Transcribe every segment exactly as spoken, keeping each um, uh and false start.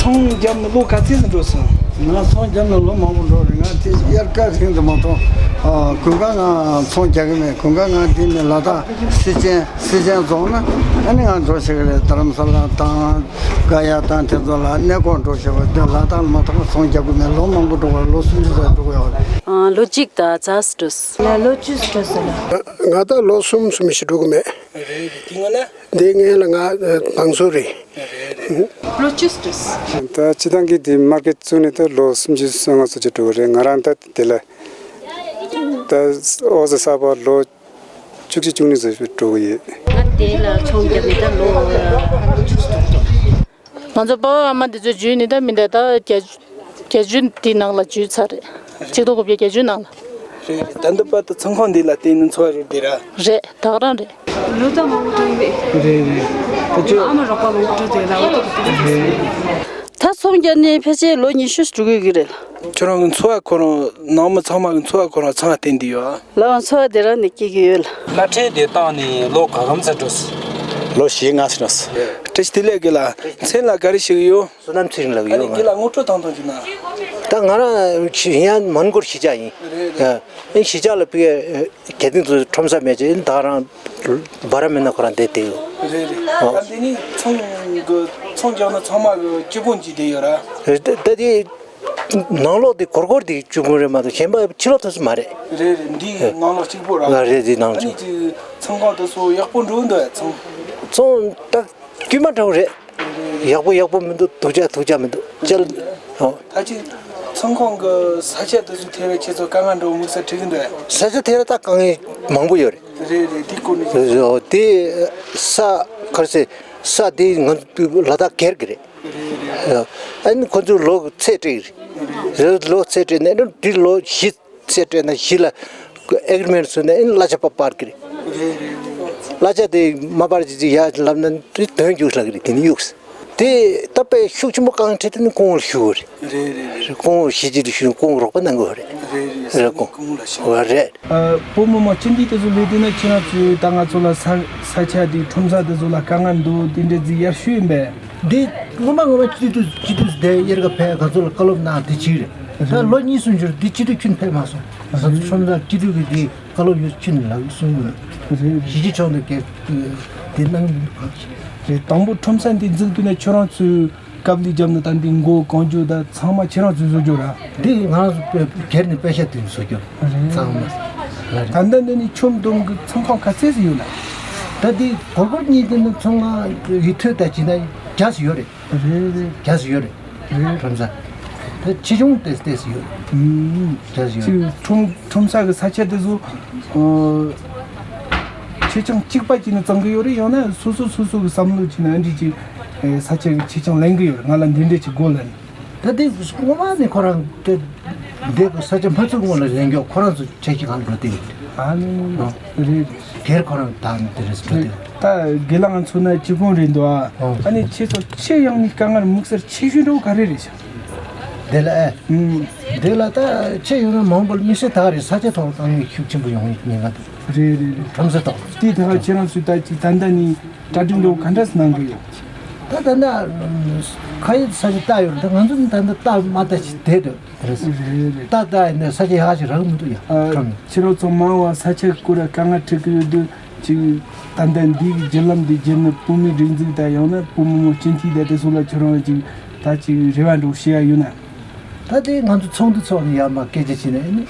ཚོང་བརྒྱབ་ནས་ལོ་ག་ཚོད་ཙམ་འགྲོ་སོང་། ང་ཚོང་བརྒྱབ་ནས་ལོ་མང་པོ་འགྲོ་རེད། ང་དེ་དབྱར་ཁ་རིང་དུ་མ་མཐོང་། ཨ། དགུན་ཁ་ང་ཚོང་རྒྱག་གི་མེད། དགུན་ཁ་ང་འདི་ནས་ལ་དྭགས་སི་ཆེན་སི་ཆེན་རྫོང་ན་ཨ་ནི་ང་འགྲོ་ཤེས་གི་རེད། རྡ་རམ་ས་ལ་དང་ག་ཡ་དང་དེ་ཚོ་ལ་གནས་སྐོར་འགྲོ་ཤེས་པ་དེ། ལ་དྭགས་ལ་མ་མཐོང་བ་ཚོང་རྒྱག་གི་མེད། ལོ་མང་པོ་འགྲོ་བ། ལོ་སུམ་ཅུ་ཙམ་འགྲོ་གི་ཡོད་རེད། ཨ། ལོ་གཅིག་དང་ཙམ་འགྲོ་སོང་། ལ་ལོ་བཅུ་འགྲོ་སོང་ལ། ང་ད་ལོ་གསུམ་གསུམ་ཞིག་འགྲོ་གི་མེད། རེད་རེད། དེ་སྔོན་ན། འདི་སྔོན་ལ་ང་བང་སོ་རེད། ལོ་བཅུ་འགྲོ་སོང་། ད་སྤྱི་བཏང་གི་འདི་མར་ཀེཊ་བཙུགས་ནས་ད་ལོ་སུམ་ཅུ་སོ་ལྔ་སོ་བཅུ་འགྲོ་གི་རེད། ང་རང་ད་དེ་ལ་ད་ཨོ་ཙི་གསར་པ་ལོ་བཅུ་གཅིག་བཅུ་གཉིས་ཙམ་འགྲོ་གི་ཡོད། ང་དེ་ལ་ཚོང་རྒྱབ་ནས་ད་ལོ་བཅུ་འགྲོ་སོང་། ང་ཚོ་པ་ཕ་ཨ་མ་འདི་ཚོ་འཇུས་ནས་ད་མི་འདྲ་ད་བརྒྱད་བརྒྱད་ཅུ་འདི་ནང་ལ་འཇུས་ཚར་རེད། ཆིག་སྟོང་དགུ་བརྒྱ་བརྒྱད་ཅུ་ནང་ལ། རེད་རེད། ད་འདི་བར་དུ་ཚོང་ཁང་འདི་ལ་བརྟེན་ནས་འཚོ་བ་རོལ་བསྡད་ར། རེད། ད་ག་རང་རེད། ལོ་ཙཱ་མང་པོ་འགྲོ་ཡིན་པས། རེད་རེད། ད་ཅོ། ཨ་མ་རོགས་པ་མང་པོ་འགྲོ་དེ་ལ་འོ་ཏོ་ཏོ་ཏོ་ཏོ། ད་ཚོང་རྒྱག་ནས་ཕལ་ཆེར་ལོ་ཉི་ཤུ་འགྲོ་གི་རེད། ཁྱོད་རང་གི་འཚོ་བ་ཁོ་རང་ནང་མི་ཚང་མ་གི་འཚོ་བ་ཁོ་རང་ཚང་བརྟེན་བསྡད་ཡོད་ཨ། ལགས་འཚོ་བ་དེ་རང་ནས་སྐྱེལ་གྱི་ཡོད་ལ། སློབ་གྲྭའི་དེ་བཏང་ནས་ལོ་ག་གམ་ཙམ་འགྲོ་སོང་། ལོ་བཞི་ལྔ་ཙམ་འགྲོ་སོང་། བཀྲ་ཤིས་བདེ་ལེགས་དགེ་ལགས། མཚན་ལ་ག་རེ་ཞུ་གི་ཡོད། བསོད་ནམས་ཚེ་རིང་ལབ་ཀྱི་ཡོད། ཨ་ནི་དགེ་ལགས་ངོ་སྤྲོད་ཐང་ཐང་ཅིག་གནང་། ད་ང་རང་ཡིན་ཡང་མོན་གྷོར་གཞིས་ཆགས་ཡིན། རེད་རེད། ཨ་ནི་གཞིས་ཆགས་ལ་ཕ་གི་གལ་ཏེ་ཁྲོམ་ས་མེད་ཅེ་ད་རང་བར་མེད་ན་ཁོ་རང་བསྡད་བསྡད་ཡོད། རེད་རེད། ཨ་ད་འདི་ནི་ཚོང་གི་ཚོང་རྒྱག་ན་ཚང་མ་གི་སྤྱི་ཁོངས་ཀྱི་བསྡད་ཡོད་ར། རེད། ད་ད་དེ་ནང་ལོགས་དེ་སྒོར་སྒོར་དེ་བཅུ་དགུ་རེད་མ་གཏོགས་གཞན་པ་ཕྱི་ལོགས་ཐོན་ས་མ་རེད། རེད་རེད། འདི་ནང་ལོགས་གཅིག་པོ་ར། ཨ་རེད། དེ་ནང་ལོགས་གཅིག་པོ། ཨ་ནི་དེ་ཚོང་ཁང་དེ་ཚོ་ཡག་པོ་འགྲོ་འདུག་ཚོང་། ཚོང་ད་དཀྱུས་མ་འདྲ་བོ་རེད། ཡག་པོ་ཡག་པོ་མི་འདུག་སྡུག་ཅག་སྡུག་ཅག་མི་འདུག་ཅལ། ཨོ། ད་ཅི་ཚོང་ཁང་གི་ས་ཆ་དེ་ཚོ་ཐད་ལ་ཁྱེད་ཚོ་དཀའ་ངལ་འདྲ་བོ་དམིགས་བསལ་འཕྲད་ཀྱི་འདུག་ས་ཆ་དེ་ལ་ད་དཀའ་ངལ་མང་པོ་ཡོད་རེད། རེད་རེད། དེ་སྐོར་ནས། ཨོ། དེ་ས་ག་རེ་ཟེར། ས་དེ་ང་ཚོ་ལ་དྭགས་སྒེར་གྱི་རེད། ཨ་ནི་ཁོ་ཚོས་ལོ་ཚད་སྤྲད་ཀྱི་རེད། ལོ་ཚད་སྤྲད་ནས་ཨ་ནི་འདི་ལོ་བཞི་ཚད་སྤྲད་ན་བཞི་ལ་ཨེ་གི་རི་མེན་ཊི་བཟོས་ནས་ཨ་ནི་གླ་ཆ་ཕར་སྤར་གྱི་རེད། གླ་ཆ་དེ་མ་སྤར་ཅིག་ཅིག་ཡར་ལབ་ན་དེ་དོན་རྒྱུགས་ལབ་ཀྱི་རེད། དེ་ནི་གཡུགས། དེ་ད་དཔེ་ཤུགས་ཆེན་པོ་རྐང་ཁྲིད་དེ་ནི་སྐུ་ངོ་ལ་ཞུ་གི་རེད། རེད་རེད་རེད། སྐུ་ངོ་གཞིས་སྤྱི་དུ་ཞུ། སྐུ་ངོ་རོགས་པ་གནང་གི་རེད། རེད་རེད། རེད། སྐུ་ངོ་ལ་ཞུ། རེད། ཨ། བོད་མི་མང་སྤྱི་འཐུས་དེ་ཚོ་སླེབས་དུས་ན་ཁྱེད་རང་ཚོས་ད་ང་ཚོ་ལ་ས་ས་ཆ་དེ་ཁྲོམ་ས་དེ་ཚོ་ལ་དཀའ་ངལ་འདུག་དེ་འདྲ་ཟིག་ཡར་ཞུས་ཡིན་པས། འདི་སྔོན་མ་སྔོན་མ་སྤྱི་འཐུས་སྤྱི་འཐུས་དེ་དབྱར་ཁ་ཕེབས་ང་ཚོ་ལ་བཀའ་སློབ་གནང་དེ་གཅིག་རེད། ད་ལོ་གཉིས་གསུམ་འགྱུར་འདི་སྤྱི་འཐུས་ཁྱོན་ཕེབས་མ་སོང་། ང་ཚོ་ཁྲོམ་ས་སྤྱི་འཐུས་ཀྱི་འདི་བཀའ་སློབ་ཡོད་ཁྱོན་ལ་གསུང་གི་རེད། གཞིས་བྱེས་ཕྱོགས་འདི་གལ་དེ་གནང་གི་ཡོད་གང་ཞིག་རེད། དང་པོ་ཁྲོམ་ས་འདི་འཛུགས་དུས་ན་ཁྱོད་རང་ཚོས་དཀའ་ལས་བརྒྱབ་ན་ད་འདི་མགོ་གང་རྒྱུ་ད་ཚང་མ་ཁྱེད་རང་ཚོས་བཟོ་རྒྱུ་ར། འདི་ང་རང་ཚོ་སྒེར་ནས་པེ་ཤ་དེ་བཟོ་རྒྱུ་རེད། ཚང་མ་ལ་རེད། ད་ལྟ་འདི་ནི་ཁྱོན་བསྡོམས་ཀྱི་ཚོང་ཁང་ག་ཚད་ཙམ་ཡོད་ན། ད་འདི་སྒོར་སྒོར་གཉིས་དེ་ནི་ཚོང་ཁང་ཡིག་ཐོག་ད་བྱས་ན་བརྒྱ་ཙམ་ཡོད་རེད། རེད་རེད། བརྒྱ་ཙམ་ཡོད་རེད། རེད། ཁྲོམ་ས་ད་ཆེ་ཆུང་ཏོག་ཙམ་ཡོད་རེད། ཨུམ། བརྒྱ་ཙམ་ཡོད་རེད། ཅིག་ཁྲོམ་ཁྲོམ་ས་གི་ས་ཆ་དེ་ཚོ་ཨོ། ཆེ་ཆུང་གཅིག་པ་གཅིག་ནས་བཙོང་གི་ཡོད་རེད། ཡང་ན་སོ་སོ་སོ་སོ་གི་བསམ་བློ་བྱས་ན་འདི་ཅིག་ཨེ་ས་ཆ་གི་ཆེ་ཆུང་ལེན་གི་ཡོད་རེད། ང་ལ་འདི་འདྲས་ཅིག་དགོས་ལབ་ནས། ད་དེ་སྔོན་མ་ནས་ཁོ་རང་དེ་འདི་ས་ཆ་མ་བཙུགས་སྔོན་ལ་ལེན་རྒྱུ་ཁོ་རང་ཚོ་ཆ་ཤས་གང་འགྲོ་དེ་ཡོད་རེད། ཨ་ནི་རེད། སྒེར་ཁོ་རང་དང་དེ་རེད་འགྲོ་དེ་ཡོད། ད་དགེ་ལགས་ང་ཚོ་ན་སྤྱི་ཁོངས་རེད་འདུག་ཨ། ཨ་ནི་ཁྱེད་ཚོ་ཆེས་ཡང་ནི་དཀའ་ངལ་དམིགས་བསལ་ཆེ་ཤོས་འདྲ་བོ་ག་རེ་རེད་ཤག་དེ་ལ་ཨེ། ཨུམ། དེ་ལ་ད་ཆེས་ཡོང་ན་མང་པོ་དམིགས་བསལ་ད་ག་རེད། ས་ཆ་ཐོག་དཀའ་ངལ་ཤུགས་ཆེན་པོ་ཡོང་ཡོད་ཉེན་ཁ་འདུག་རེད་རེད་རེད། ཁྲོམ་ས་ཐོག་དེ་ད་ག་ཁྱེད་རང་ཚོས་ད་ཅིག་ད་ལྟ་ནི་གྲ་སྒྲིག་འདྲ་བོ་ག་འདྲ་གནང་གི་ཡོད། ད་ད་ལྟ་ཁ་ཡོད་ས་ཆ་ལྟ་ཡོད་རེད། ད་ང་ཚོ་ནི་ད་ལྟ་ལྟ་མ་ལྟ་ཞིག་བསྡད་འདུག་རེད། རེད་རེད། ད་ད་ཡིན་ན་ས་ཆ་ཡག་ཞིག་རག་མི་འདུག་ཡ། ཨ། ཁྲོམ་ནས། ཁྱེད་རང་ཚོ་མང་བ་ས་ཆ་སྐོར་ལ་དཀའ་ངལ་འཕྲད་ཀྱི་ཡོད་དུས་ཅིག་ད་ལྟ་འདིའི་བརྒྱུད་ལམ་འདི་བརྒྱུད་ནས་བོད་མིའི་སྒྲིག་འཛུགས་དང་ཡང་ན་བོད་མི་མང་སྤྱི་འཐུས་དང་དེ་ཚོ་ལ་ཁྱེད་རང་ཅིག་ད་ཅིག་རེ་བ་འདྲ་བོ་བྱེད་ཡ་ཡོད་ན། ད་དེ་ང་ཚོ་ཚོགས་འདུ་ཚོགས་ནས་ཡར་མར་སྐད་ཆ་བྱས་ན་ཨེ་ནི་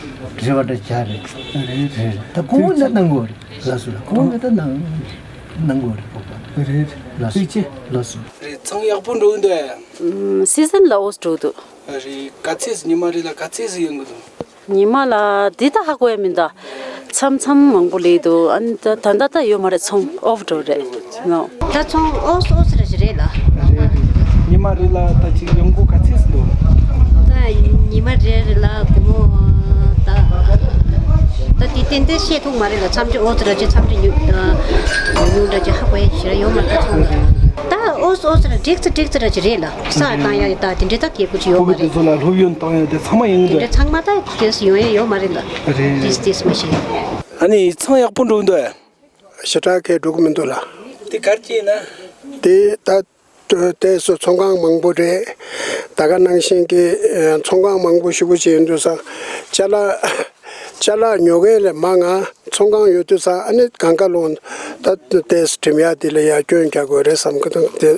རེ་བ་འདྲ་བྱ་རེད། རེད། རེད། ད་གོང་བུ་ནས་གནང་དགོས་རེད། ལགས་སོ། ལགས། གོང་བུ་ནས་ད་གནང་གནང་དགོས་རེད། ཕོག་པ་རེད། ལགས་སོ། ཐུགས་རྗེ་ཆེ། ལགས་སོ། རེད། ཚང་ཡག་པོ་འགྲོ་གི་འདུག་ཨ། སི་ཟན་ལ་འོ་འགྲོ་འདུག་རེད། ག་ཚོད་ཉི་མ་རེ་ལ་ག་ཚོད་ཟིག་ཡོང་གི་འདུག་ཉི་མ་ལ་འདི་ད་ཧ་གོ་ཡ་མིན་ད། མཚམས་མཚམས་མང་པོ་སླེབས་འདུག་ཨ་ནི་ད་ད་ལྟ་ད་ཡོད་མ་རེད། ཚོང་ཨོཕ་འགྲོ་རེད་ནོ། ད་ཚོང་ཨོས་ཨོས་ར་ཞིག་རེད་ལ། རེད་རེད། ཉི་མ་རེ་ལ་ད་ཅིག་ཡོང་སྒོ་ག་ཚོད་ཟིག་འདུག་ད་ཉི་མ་རེ་རེ་ལ་སྒོར་མོ་ད་ད་དེ་ཏན་ཏན་བཤད་ཐུབ་མ་རེད་ལ། མཚམས་ཅིག་ཨོས་ར་ཅིག་མཚམས་ཅིག་ཉུང་ཉུང་འདྲ་ཅིག་ཧ་གོ་ཡ་ཞིག་ར་ཡོད་མ་རེད། ད་ཚོང་ལ་ད་ཨོས་ཨོས་ར་འགྲིག་ཙི་འགྲིག་ཙི་ར་ཅིག་རེད་ལ། ས་བཏང་ཡ་ད་དེ་འདྲ་ད་སྐྱེ་དགུ་ཅིག་ཡོད་མ་རེད། ཁོ་གི་དེ་ཚོ་ལ་སློབ་ཡོན་བཏང་ཡ་དེ་ཚང་མ་ཡོང་གི་འདུག་དེ་འདྲ་ཚང་མ་ད་གལ་སྲིད་ཡོང་ཡ་ཡོད་མ་རེད་ལ། རེད། ཏིས་ཏིས་མ་ཤེས། ཨ་ནི་ཚང་ཡག་པོ་འགྲོ་གི་འདུག་ཨ། ཞེ་དྲག་གས་འགྲོ་གི་མི་འདུག་ལ། དེ་གར་སྐྱེས་ན། དེ་ད་དེ་སུ་ཚོང་ཁང་མང་པོ་རེད། ད་ག་ནང་བཞིན་གྱི་ཨ་ཚོང་ཁང་མང་པོ་ཞེ་པོ་ཅིག་ཡོད་དུས་ཙང་ཅ་ལག་ཅ་ལག་ཉོ་མཁན་ལས་མང་ང་ཚོང་ཁང་ཡོད་དུས་ཙང་ཨ་ནི་གང་ག་ལོང་ད་ཏེས་འགྲིམ་ཡ་དེ་ལ་ཡ་སྐྱོན་རྒྱག་དགོས་རེད་བསམ་གི་འདུག་དེ་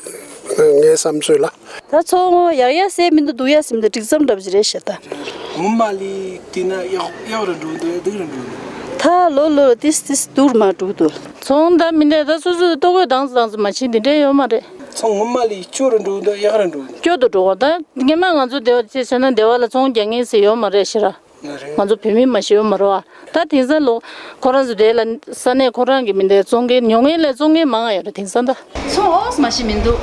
ངའི་བསམ་ཚུལ་ལ། ད་ཚོང་ཡག་ཡག་ཟེར་མི་འདུག་སྡུག་ཡག་ཟེར་མི་འདུག་སྒྲིག་མཚམས་འདྲ་པོ་ཞིག་རེད་ཤག་ད། ངོ་མ་ལས་དེ་ན་ཡག་ཡག་རུ་འགྲོ་འདུག་སྡུག་རུ་འགྲོ་འདུག་ད་ལོ་ལོ་ཏིས་ཏིས་སྡུག་མ་འགྲོ་འདུག་ཚོང་ད་མི་འདྲ་ད་སོ་སོའི་ལྟོ་གོས་དང་ཙམ་དང་ཙམ་མ་བྱིན་དེ་འདྲ་ཡོད་མ་རེད། ཚོང་ངོ་མ་ལས་སྐྱོ་རུ་འགྲོ་འདུག་ཡག་རུ་འགྲོ་འདུག་སྐྱོ་དུ་འགྲོ་བ་ད་སྔན་མ་ང་ཚོ་སྡེ་བ་ཅེས་བྱས་ན་སྡེ་བ་ལ་ཚོང་རྒྱག་མཁན་ཟེར་ཡོད་མ་རེད་ཤི་ར། ང་ཚོ་བོད་མི་མ་ཤི་ཡོད་མ་རེད་བ། ད་དེང་སང་ལོ་ཁོ་རང་ཚོ་དེ་ལ་ས་གནས་ཁོ་རང་གི་མི་འདྲ་བཙོང་མཁན་ཉོ་མཁན་ལས་བཙོང་མཁན་མང་ང་ཡོད་རེད་དེང་སང་ད། ཚོང་ཨོགས་མ་ཤི་མི་འདུག་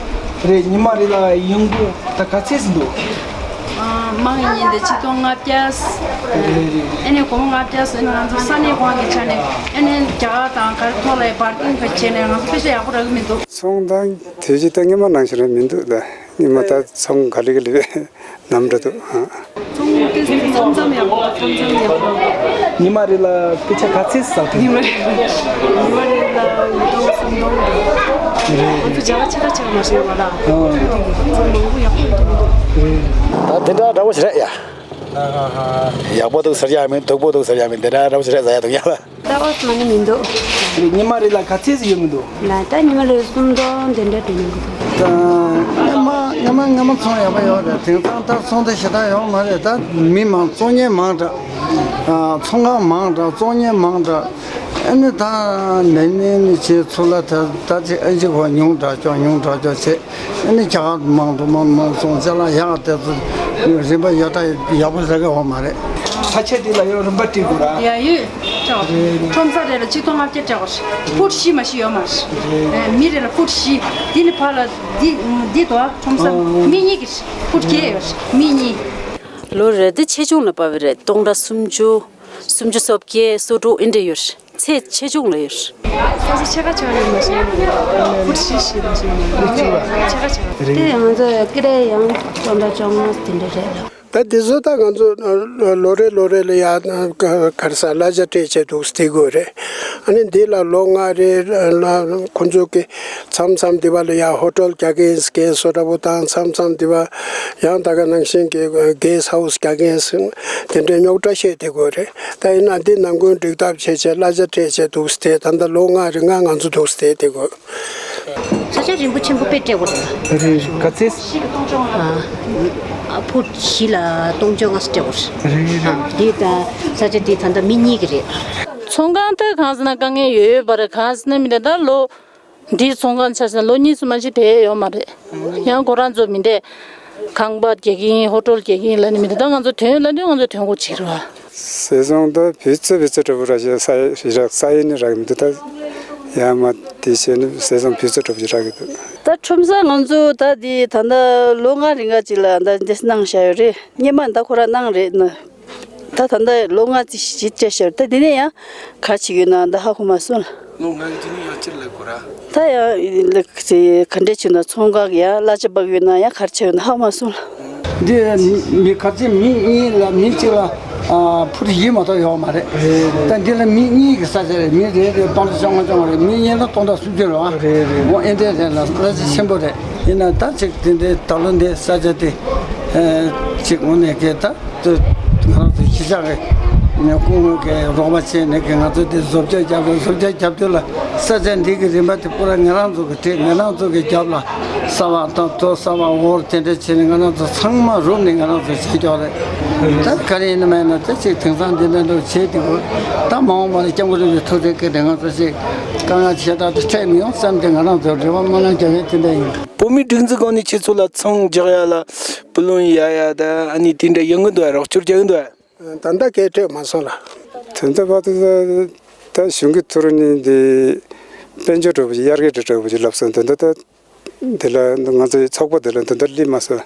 རེད། ཉི་མ་རེ་ལ་ཡོང་སྒོ་ད་ག་ཚད་ཟིན་འདུག་ཨ། མང་ཡིན་དེ་ཆིག་སྟོང་ལྔ་བརྒྱ། རེད་རེད། ཨ་ནི་སྒོར་མོ་ལྔ་བརྒྱ་སོང་ན་ང་ཚོ་ས་གནས་ཁོང་གི་ཆ་ནས་ཨ་ནི་རྒྱ་གར་དང་ག་རེ་ཐོག་ལ་པར་ཀིང་ག་བྱས་ནས་ང་ཚོ་པེ་ཤ་ཡག་པོ་རག་གི་མི་འདུག་ཚོང་དང་དེ་བཞིན་ད་སྔན་མ་ནང་བཞིན་རེད་མི་འདུག་ད་སྔན་མ་ད་ཚོང་ག་ལེ་ག་ལེ་རེད། ནམ་འདྲ་འདུག་ཨ། ཚོང་ཏིས་ཏིས་མཚམས་མཚམས་ཡག་པོ་མཚམས་མཚམས་ཡག་པོ། ཉི་མ་རེ་ལ་སྐད་ཆ་ག་ཚད་ཟ་ཐུབ། ཉི་མ་རེ་ལ་ཉི་མ་རེ་ལ་ཉིས་སྟོང་སུམ་སྟོང་རེད། ང་ཚོ་བྱ་བ་ཆེ་ཁ་ཆེ་ཁ་མ་ཤེས་པ་ལ། ཨ། ཚོང་མང་པོ་ཡག་པོ་ཡོད་འདུག་ད་དེ་འདྲ་འདྲ་བོ་ཞིག་རེད་ཡ། ཡག་པོ་འདུག་ཟེར་ཡ་མིན་སྡུག་པོ་འདུག་ཟེར་ཡ་མིན་དེ་འདྲ་འདྲ་བོ་ཞིག་རེད་ཟ་ཡ་འདུག་ཡ་ལ། ད་ཨོ་སི་མ་ནི་མི་འདུག་ཉི་མ་རེ་ལ་ག་ཚད་ཟིག་ཡོད་མི་འདུག་ལ་ད་ཉི་མ་རེ་སུམ་སྟོང་དེ་འདྲ་འགྲོ་མི་འདུག་ད་སྔ་མ་སྔ་མ་སྔ་མ་ཚོང་ཡག་པོ་ཡོད་རེད། དེང་སང་ད་ཚོང་དེ་ཞེ་དྲག་ཡོད་མ་རེད། ད་མི་མང་བཙོང་མཁན་མང་དྲགས། ཨ། ཚོང་ཁང་མང་དྲགས་བཙོང་མཁན་མང་དྲགས། ཨ་ནི་ད་ནས་ནས་ནི་བྱས་ཚུར་ལ་ད་ད་ཅིག་ཨ་ཅིག་གོ་ཉུང་དྲགས་ཀྱང་ཉུང་དྲགས་ཀྱང་བྱས། ཨ་ནི་རྒྱ་གར་མང་དུ་མང་མང་སོང་ཅ་ལག་ཡག་དེ་ཚོ་རིན་པ་ཡོད་དྲ་ཡག་པོ་རག་གི་ཡོད་མ་རེད། ས་ཆ་དེ་ལ་ཡང་རིན་པ་སྤྲད་དགོས་ར། ཡ་ཡོད། ཁྲོམ་ས་རེ་ལ་ཆིག་སྟོང་ལྔ་བརྒྱ་སྤྲད་དགོས་རེད། ཕུཊ་བཞི་མ་ཞིག་ཡོད་མ་རེད། མི་རེ་ལ་ཕུཊ་བཞི། འདི་ནི་ཕར་ལ་འདི་འདི་དོ་ཁྲོམ་ས་མི་གཉིས་ཀྱི་ཕུཊ་བརྒྱད་ཡོད་རེད་མི་གཉིས། ལོ་རེ་འདི་ཆེ་ཆུང་ལ་དཔག་པ་རེད། སྟོང་ཕྲག་སུམ་ཅུ། སུམ་ཅུ་སོ་བརྒྱད་སོ་དྲུག་ཨེ་འདྲ་ཡོད་རེད། ཚད་ཆེ་ཆུང་ལ་ཡོད་རེད། ས་ཆ་ཆེ་ཁ་ཆེ་བ་ཡོད་མ་སོང་། ཕུཊ་བཞི་བཞི་མ་སོང་། ཆེ་ཁ་ཆེ་བ་དེ་ང་ཚོ་ཀི་རེ་ཡང་སྟོང་ཕྲག་བཅོ་ལྔ་དེ་འདྲ་རེད་ལ། ད་དེ་ཚོ་ད་ང་ཚོ་ལོ་རེ་ལོ་རེ་ལ་ཡ་ག་རེ་ཟ་གླ་ཆ་སྤྲད་བྱས་འདུག་སྟེར་དགོས་རེད། ཨ་ནི་འདི་ལ་ལོ་ལྔ་རེ་ལ་ཁོང་ཚོ་གི་མཚམས་མཚམས་འདི་བ་ལ་ཡ་ཧོ་ཊེལ་རྒྱག་གིན་སྐད་སོ་འདྲ་པོ་དང་མཚམས་མཚམས་འདི་བ་ཡང་ད་ག་ནང་བཞིན་གི་གེ་སི་ཧའུ་སི་རྒྱག་གིན་དེ་འདྲའི་རྙོག་དྲ་བཤད་བསྡད་དགོས་རེད། ད་ཡིན་ན་འདི་ནང་ཁུལ་འགྲིག་ཐབས་བྱས་བྱས་གླ་ཆ་སྤྲད་བྱས་འདུག་སྟེར། ད་ལྟ་ལོ་ལྔ་རིང་ང་ང་ཚོ་འདུག་སྟེར་བསྡད་དགོས། ས་ཆ་རིན་པོ་ཆེན་པོ་དཔེ་སྤྲད་དགོས་རེད། རེད། ག་ཚད། ཨ། ཕུཊ་བཞི་ལ་སྟོང་བཅོ་ལྔ་སྤྲད་དགོས་རེད། རེད་རེད། ཨ། འདི་ད་ས་ཆ་འདི་ད་ལྟ་མི་གཉིས་ཀྱི་རེད། ཚོང་ཁང་དེ་གང་ཟེར་ན་དཀའ་ངལ་ཡོད་ཡོད་པ་རེད། གང་ཟེར་ན་མི་འདྲ་ད་ལོ་འདིའི་ཚོང་ཁང་ཆ་བཞག་ན་ལོ་གཉིས་སུ་མ་ཕྱིན་བསྡད་ཡོད་མ་རེད། ཡང་ཁོ་རང་ཚོ་མི་འདྲ་ཁང་པ་རྒྱག་གིན་ཧོ་ཊེལ་རྒྱག་གིན་ལ་ནི་མི་འདྲ་ད་ང་ཚོ་དོན་ལ་ནི་ང་ཚོ་དོན་གོ་བྱེད་རོགས། ཟས་བཟང་ད་བུ་ཚོ་བུ་ཚོ་འདྲ་པོ་ར་ཞེས་ས་ཡི་རག་ས་ཡི་ནི་རག་མི་འདུག་ད་ཡ་མ་དེ་བྱས་ནི་ཟས་བཟང་བུ་ཚོ་འདྲ་པོ་ཞིག་རག་གི་འདུག་ད་ཁྲོམ་ས་ང་ཚོ་ད་དེ་ད་ལྟ་ལོ་ལྔ་རིང་ག་ཅིག་ལ་ད་འདི་གནང་བཞག་ཡོད་རེད། སྔོན་མ་ད་ཁོ་རང་གནང་རེད་ན། ད་ད་ལྟ་ལོ་ལྔ་ཙམ་ཞིག་བྱས་ཤར་ད་དེ་ནས་ཡང་ག་རེ་བྱེད་ཀྱི་ཡོད་ན་ད་ཧ་གོ་མ་སོང་ལ། ལོ་ལྔ་གི་དུས་ནས་ཡང་ཅིར་ལབ་དགོས་ར། ད་ཡང་ལ་ག་འདྲས་བྱུང་ན་ཚོང་ཁང་གི་ཡང་གླ་ཆ་འབག་ཡོད་ན་ཡང་ག་རེ་བྱས་ཡོད་ན་ཧ་གོ་མ་སོང་ལ། འདི་མི་ག་ཚད་མི་གཉིས་ལ་མི་གཅིག་ལ་ཨ་ཕུཊ་བཞི་མ་གཏོགས་ཡོད་མ་རེད། རེད་རེད། ད་འདི་ལ་མི་གཉིས་ཀྱི་ས་ཆ་རེད། མི་རེ་རེ་སྟོང་ཕྲག་བཅོ་ལྔ་བཅོ་ལྔ་རེད། མི་གཉིས་ལ་སྟོང་ཕྲག་སུམ་ཅུ་རེད་བ། རེད་རེད། འོ་ཨེ་འདྲས་རེད་ལ་གླ་ཆ་ཆེན་པོ་རེད། ཡིན་ན་ད་ཅིག་དེ་འདྲའི་ད་ལོ་འདི་ས་ཆ་དེ་ཨ་ཅིག་འོ་ནས་ཀྱི་ད། ང་རང་ཚོ་གཞིས་ཆགས་ཀྱི་སྐུ་ངོ་གི་རོགས་པ་བྱས་ནས་ཀྱི་ང་ཚོ་འདི་བཟོ་བཅོས་རྒྱབ་རེད། བཟོ་བཅོས་རྒྱབ་དུས་ལ་ས་ཆ་འདི་གི་རིན་པ་དེ་པུ་ར་ང་རང་ཚོ་གི་སྤྲད། ང་རང་ཚོ་གི་རྒྱབ་ལ་ས་བག་དང་དོ་ས་བག་འོར་དེ་འདྲ་བྱས་ནས་ང་རང་ཚོ་ཚང་མ་རུབ་ནས་ང་རང་ཚོ་བྱས་ཀྱོག་རེད། ད་ག་རེ་ཡིན་ན་མེད་ན་ད་ཅིག་དེང་སང་འདི་འདྲ་འདྲ་བྱས་དེ་གོ་ད་མ་འོངས་པ་ལ་སྐྱབས་མགོན་རིན་པོ་ཆེ་ཐུགས་རྗེ་བཀལ་ཏེ་ང་ཚོ་ཅིག་དཀའ་ངལ་ཞེ་དྲག་ཏུ་འཕྲད་མི་ཡོང་བསམ་སྟེ་ང་རང་ཚོ་རེ་བ་སྨོན་ལམ་རྒྱག་ཡས་དེ་འདྲ་ཡིན། བོད་མིའི་སྒྲིག་འཛུགས་སྒང་ནས་ཁྱེད་ཚོ་ལ་ཚོང་རྒྱག་ཡ་ལ་བུ་ལོན་ཡ་ཡ་ད་ཨ་ནི་དེ་འདྲ་ཡོང་གི་འདུག་ཨ། རོགས་སྐྱོར་རྒྱག་གི་འདུག་ཨ། ད་ལྟ་གས་སྤྲད་མ་སོང་ལ། དོན་དུ་བར་དུ་ད་གཞུང་གི་ཐོག་ནས་འདི་དཔལ་འབྱོར་འདྲ་པོ་ཞིག་དབྱར་སྐད་འདྲ་པོ་ཞིག་ལབ་སོང་། དོན་དུ་ད་འདི་ལ་ང་ཚོའི་ཚོགས་པ་འདི་ལ་དོན་དུ་སླེབས་མ་སོང་།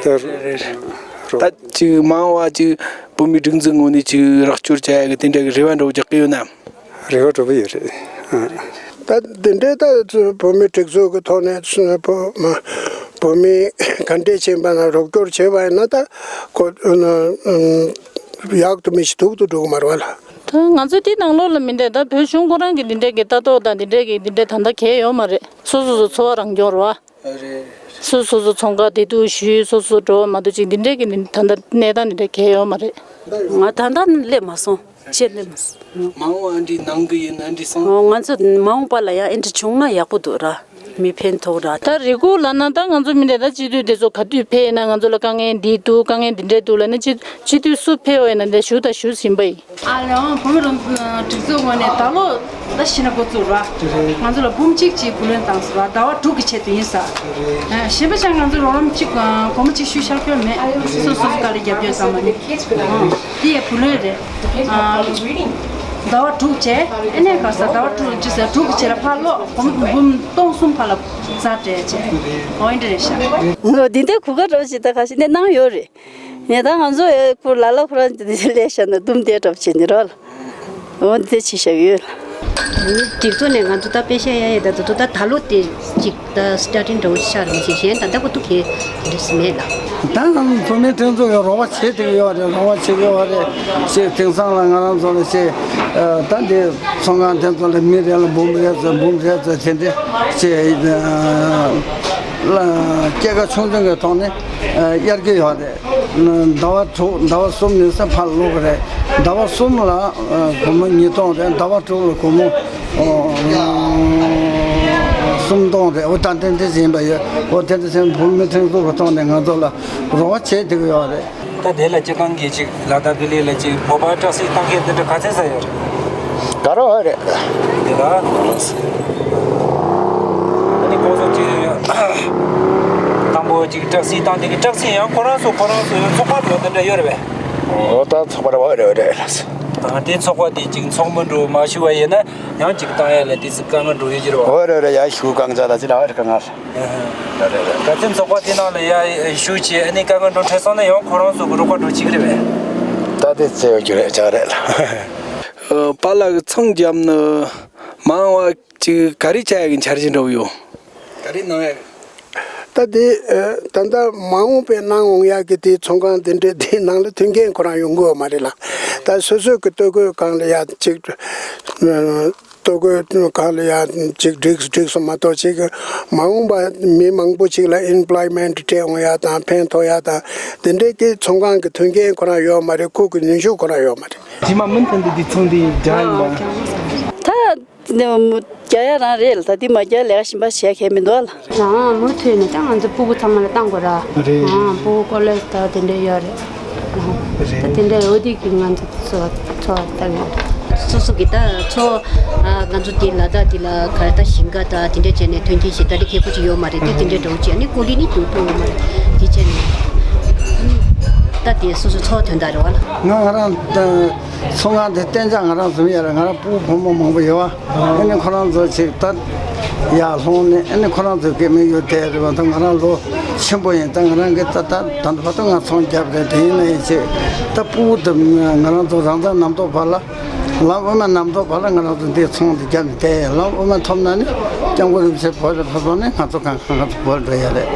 ད་རེད་རེད་རེད། རོགས། ད་ཅིག་མང་བ་ཅིག་བོད་མིའི་སྒྲིག་འཛུགས་ངོས་ནས་ཅིག་རོགས་སྐྱོར་བྱ་ཡ་གི་དེ་འདྲ་གི་རེ་བ་འདྲ་པོ་རྒྱག་གི་ཡོད་ན། རེ་བ་འདྲ་པོ་ཡོད་རེད། ཨ། ད་འདི་འདྲའི་ད་བོད་མི་སྒྲིག་འཛུགས་ཀྱི་ཐོག་ནས་བོད་མི་ག་འདྲས་ཕྱིན་པ་ན་རོགས་སྐྱོར་བྱས་པ་ཡིན་ན་ད་ཁོ་ཡག་ཏུ་མི་ཤི་སྡུག་ཏུ་འགྲོ་གི་མ་རེད་བ་ལ། ད་ང་ཚོ་དེ་ནང་ལོགས་ལ་མི་འདྲ་ད་བོད་གཞུང་ཁོ་རང་གི་འདི་འདྲའི་གི་ལྟ་རྟོག་དང་འདི་འདྲའི་གི་འདི་འདྲའི་ད་ལྟ་གལ་ཡོད་མ་རེད། སོ་སོ་སོ་འཚོ་བ་རང་སྐྱོང་རེད་བ། རེད། སོ་སོ་སོ་ཚོང་ཁང་དེ་དུ་ཞུས། སོ་སོ་འགྲོ་བ་མ་གཏོགས་ཅིག་འདི་འདྲས་ཀྱི་ནི་ད་ལྟ་གནས་སྟངས་འདི་འདྲས་གལ་ཡོད་མ་རེད། ང་ད་ལྟ་སླེབས་མ་སོང་། ཕྱིར་སླེབས་མ་སོང་། མ་འོངས་ཨ་འདྲི་ནང་གི་ཡིན་ཨ་འདྲི་སོང་། ཨོ། ང་ཚོ་མ་འོངས་པ་ལ་ཡང་ཨེ་འདྲི་བྱུང་ན་ཡག་པོ་འདུག་ར། མི་ཕན་ཐོགས་ར། ད་རེ་སྐུལ་ལབ་ན་ད་ང་ཚོ་མི་འདྲ་ད་སྤྱི་འཐུས་དེ་ཚོ་ག་དུས་ཕེབས་ཡིན་ན་ང་ཚོ་ལ་དཀའ་ངལ་འདི་འདུག་དཀའ་ངལ་འདི་འདྲས་འདུག་ལབ་ན་སྤྱི་སྤྱི་འཐུས་སུ་ཕེབས་ཡོད་ཡིན་ན་འདི་ཞུ་དང་ཞུ་བཞིན་པ་ཡིན། ཨ་ལེ་ཨང་བུ་མོ་རང་སྒྲིག་འཛུགས་ངོས་ནས་ད་ལོ་ད་ཤི་ན་འགོ་བཙུགས་ར། ང་ཚོ་ལ་འབུམ་གཅིག་ཅིག་བུ་ལོན་བཏང་སོང་ར། ཟླ་བ་དྲུག་གི་ཆེད་དུ་ཡིན་ས། གཞན་པ་ཆ་ང་ཚོ་རོགས་རམ་གཅིག་སྒོར་མོ་གཅིག་ཞུ་ཤར་ཁྱོན་མེད། སོ་སོ་སོ་ག་ལ་རྒྱབ་སྐྱོར་ཚང་མ་ནི་འདི་ཡི་བུ་ལོན་རེད། ཟླ་བ་དྲུག་བྱས་ཨེ་ནས་ག་ས་ཟླ་བ་དྲུག་ཅི་ཟེར་དྲུག་གི་ཆེད་ལ་ཕར་ལོག་སྒོར་མོ་འབུམ་སྟོང་གསུམ་ཕར་ལ་ཛ་སྤྲད་བྱས། འོ་འདི་རེད་ཤག་འོ་འདི་འདྲའི་གོ་སྐབས་རོགས་ཞིག་ད་ག་ཞིག་ནས་གནང་ཡོད་རེད། ངས་ད་ང་ཚོ་ཡ་ཁུར་ལ་ལ་ཁོ་རང་འདི་ལས་བཤད་ན་འདུམ་བསྡད་གྲབས་བྱེད་ནི་རོགས་ལ། འོ་འདི་ཆི་ཞབས་ཡོད་ལ། སྒྲིག་འཛུགས་ནས་ང་ཚོ་ད་པེ་ཤ་ཡ་ཡ་ད་དུ་ད་ད་ལོ་དེ་གཅིག་ད་སི་ཊར་ཊིང་འདྲ་བོ་ཆགས་རེད་མ་གཞི་གཞན་ད་ལྟ་བུ་ཏུ་གས་འདྲ་སི་མེད་ལ། ད་བོད་མིའི་སྒྲིག་འཛུགས་ཀྱི་རོགས་པ་བྱེད་ཐུབ་ཡོད་རེད། རོགས་པ་བྱེད་ཀྱི་ཡོད་རེད་ཅེས་དེང་སང་ལ་ང་རང་ཚོ་ལ་ཅེས་ད་འདི་ཚོང་ཁང་དེ་ཚོ་ལ་མི་རེ་ལ་འབུམ་རེ་ཙམ་འབུམ་རེ་ཙམ་དེ་འདྲ་ཅེས་སྐྱེད་ཀ་ཆུང་ཆུང་གི་ཐོག་ནས་གཡར་གྱི་ཡོད་རེད། ཟླ་བ་དྲུག་ཟླ་བ་གསུམ་ནས་ས་ཕར་ལོག་གི་རེད། ཟླ་བ་གསུམ་ལ་སྒོར་མོ་ཉིས་སྟོང་རེད། ཟླ་བ་དྲུག་ལ་སྒོར་མོ་སུམ་སྟོང་རེད། འོ་ད་དེ་འདྲ་ཡིན་པ་ཡོད། འོ་དེ་འདྲ་ཡིན་བོད་མི་སྒྲིག་འཛུགས་ཀྱི་ཐོག་ནས་ང་ཚོ་ལ་རོགས་པ་བྱེད་ཐུབ་ཀྱི་ཡོད་རེད། ད་དེ་ལ་སྤྱི་ཁང་གིས་ཅིག་ལ་དྭགས་ལྡི་ལི་ལ་ཅིག་བོད་པ་སྐྲག་སྲིད་བཏང་མཁན་དེ་འདྲ་ག་ཚད་ས་ཡོད་རེད། ག་རེ་ཡོད་རེད། འདི་ལ་ཨ་ནི་ཁོང་ཚོ་ཅིག་དང་པོ་ཅིག་སྐྲག་སྲིད་བཏང་དེ་གི་སྐྲག་སྲིད་ཡང་ཁོ་རང་ཚོ་ཁོ་རང་ཚོ་ཡང་ཚོགས་པ་འགྲོ་དེ་འདྲ་ཡོད་རེད་པས། འོ་ད་ཚོགས་པ་རེད་པ། རེད་རེད། ཨ་དེ་ཚོགས་པ་དེ་ཅིག་ཚོགས་མི་འགྲོ་མ་ཞུ་བ་ཡིན་ན་ཡང་ཅིག་བཏང་ཡ་ལ་དེ་ཚོ་དཀའ་ངལ་འགྲོ་ཡོད་ཀྱི་རེད་པ། འོ་རེད་རེད། ཡ་ཞུ་གང་ཅག་ད་ཅི་ལ་འོ་རེད་དཀའ་ངལ། ད་ཚོད་ཚོགས་པ་དེ་ནང་ལ་ཡ་ཞུགས་བྱས་ཨ་ནི་དཀའ་ངལ་འགྲོ་འཕྲད་སོང་ན་ཡང་ཁོ་རང་ཚོ་གི་རོགས་པ་འགྲོ་བྱེད་ཀྱི་རེད་པས། ད་དེ་ཚེ་ཡོད་རྒྱུ་རེད་ཅག་རེད་ལ། པཱ་ལགས་ཀྱི་ཚང་རྒྱབ་ནི་མང་བ་ཅིག་ག་རེ་བྱ་ཡག་གི་འཆར་གཞི་འདྲ་བོ་ཡོད། ག་རེ་གནང་ཡག་ད་དེ་ད་ལྟ་མ་འོངས་པའི་གནང་འོང་ཡག་གི་དེ་ཚོང་ཁང་དེ་འདྲའི་དེའི་ནང་ལ་མཐུན་རྐྱེན་ཁོ་རང་ཡོང་གི་ཡོད་མ་རེད་ལ། ད་སོ་སོའི་གི་ལྟོ་གོས་སྒང་ལ་ཡ་ཅིག་ལྟོ་གོས་སྒང་ལ་ཡང་ཅིག་འགྲིག་འགྲིག་སོང་མ་གཏོགས་ཅིག་མ་འོངས་པ་མི་མང་པོ་ཅིག་ལ་ཨེམ་པོ་ལོའི་མེན་ཊི་སྤྲད་འོང་ཡ་དང་ཕན་ཐོགས་ཡ་དང་དེ་འདྲའི་གི་ཚོང་ཁང་གི་མཐུན་རྐྱེན་ཁོ་རང་ཡོད་མ་རེད། ཁོ་གི་ནུས་ཤུགས་ཁོ་རང་ཡོད་མ་རེད། རྗེས་མ་མུ་མཐུད་དུ་འདི་ཚོང་འདི་རྒྱག་ཡིན་པ། ད་རྒྱག་ཡ་རང་རེད་ལ། ད་འདི་མ་རྒྱག་ལས་ཀ་གཞན་པ་བྱས་མཁན་མི་འདུག་ལ། རང་མུ་མཐུད་ནས་ད་ང་ཚོ་སྤུ་གུ་ཚང་མ་ལ་བཏང་དགོས་ར། རེད། ཨང་སྤུ་གུ་ཀོ་ལེ་ཇི་ད་དེ་འདྲ་ཡོད་རེད། ད་དེ་འདྲ་ཡོད་དེ་གི་ང་ཚོ་ཚོ་ཚོ་ད་ང་། སོ་སོ་གི་ད་ཚོ་ང་ཚོ་དེ་ལ་ད་དེ་ལ་ག་རེ་ད་ཞིང་ཁ་ད་དེ་འདྲ་བྱས་ནས་ཐོན་སྐྱེད་ཞིག་ད་དེ་ཁེ་པོ་ཅིག་ཡོད་མ་རེད་དེ། དེ་འདྲ་འདྲ་བོ་བྱས་ནས་ཀོ་ལི་ནི་དུ་ཕུ་ཡོད་མ་རེད་དེ་བྱས་ནས་ད་དེ་སོ་སོ་ཚོ་དོན་དག་རེད་བ་ལ། ང་ང་རང་ད་ཚོང་ཁང་དེ་གཏན་འཇགས་ང་རང་བཟུང་ཡ་རེད། ང་རང་སྤུ་གུ་བུ་མོ་མང་པོ་ཡོད་བ། ཨ་ནི་ཁོ་རང་ཚོ་ཅིག་ད་ཡར་ལྷུང་ནས་ཨ་ནི་ཁོ་རང་ཚོ་སྐྱེ་དམན་ཡོད་དེ་རེད་བ། ད་ང་རང་ལོ་ཆེན་པོ་ཡིན། ད་ང་རང་གི་ད་ད་ད་ད་བར་དུ་ང་ཚོང་རྒྱབ་རེད། དེ་ཡིན་ན་ཡིན་ཅིག་ད་སྤུ་གུ་དེ་ང་རང་ཚོ་རང་བཙན་གནམ་ཐོག་བར་ལ་ལམ་དབུ་མ་གནམ་ཐོག་བར་ལ་ང་རང་ཚོ་འདི་ཚོང་འདི་རྒྱབ་ནས་བསྡད་ཡ། ལམ་དབུ་མ་ཐོབ་ན་ནི་སྐྱབས་མགོན་རིན་པོ་ཆེ་བོད་ལ་ཕེབས་སོང་ནས་ང་ཚོ་གང་གང་ང་ཚོ་བོད་ལ་འགྲོ་ཡ་རེད།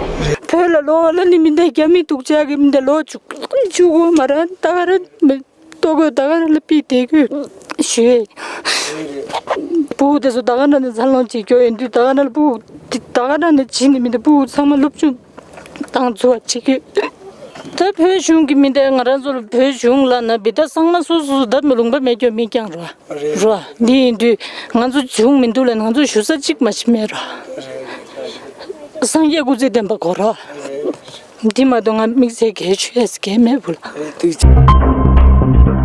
བོད་ལ་ལོག་ལ་ནི་མི་འདའ་རྒྱ་མི་སྡུག་ཅག་གི་མི་འདའ་ལོ་བཅུ་བཅུ་དགུ་མ་ར་ད་ག་ར་མི། ལྟོ་གོས་ད་ག་ནང་ལ་ཕུད་བསྡད་དགོས་ཞུས། སྤུ་གུ་དེ་ཚོ་ད་ག་ནང་ནས་འཚར་ལོངས་བྱེད་རྒྱུ་ཡིན་དུས་ད་ག་ནང་ལ་སྤུ་གུ་དེ་ད་ག་ནང་ནས་བྱིན་ནས་མི་འདུག་སྤུ་གུ་ཚང་མ་སློབ་སྦྱོང་བཏང་ཚུགས་པ་བྱེད་དགོས། ད་བོད་གཞུང་གི་མི་འདི་ང་རང་ཚོ་ལ་བོད་གཞུང་ལ་ན་བི་ད་ཚང་མ་སོ་སོ་སོ་ད་མི་ལུང་པ་མེད་རྒྱུ་མི་རྐྱང་རོ་རོ་འདི་ཡིན་དུས་ང་ཚོ་གཞུང་མི་འདུག་ལ་ང་ཚོ་ཞུ་ས་གཅིག་མ་ཞིག་མེད་རོ། སངས་རྒྱས་སྐུ་ཚེ་བརྟན་པ་གོ་རོ། འདི་མ་གཏོགས་ང་དམིགས་བསལ་གལ་ཆེ་ས་གལ་མེད་བུ་ལ། ཐུགས་རྗེ་ཆེ།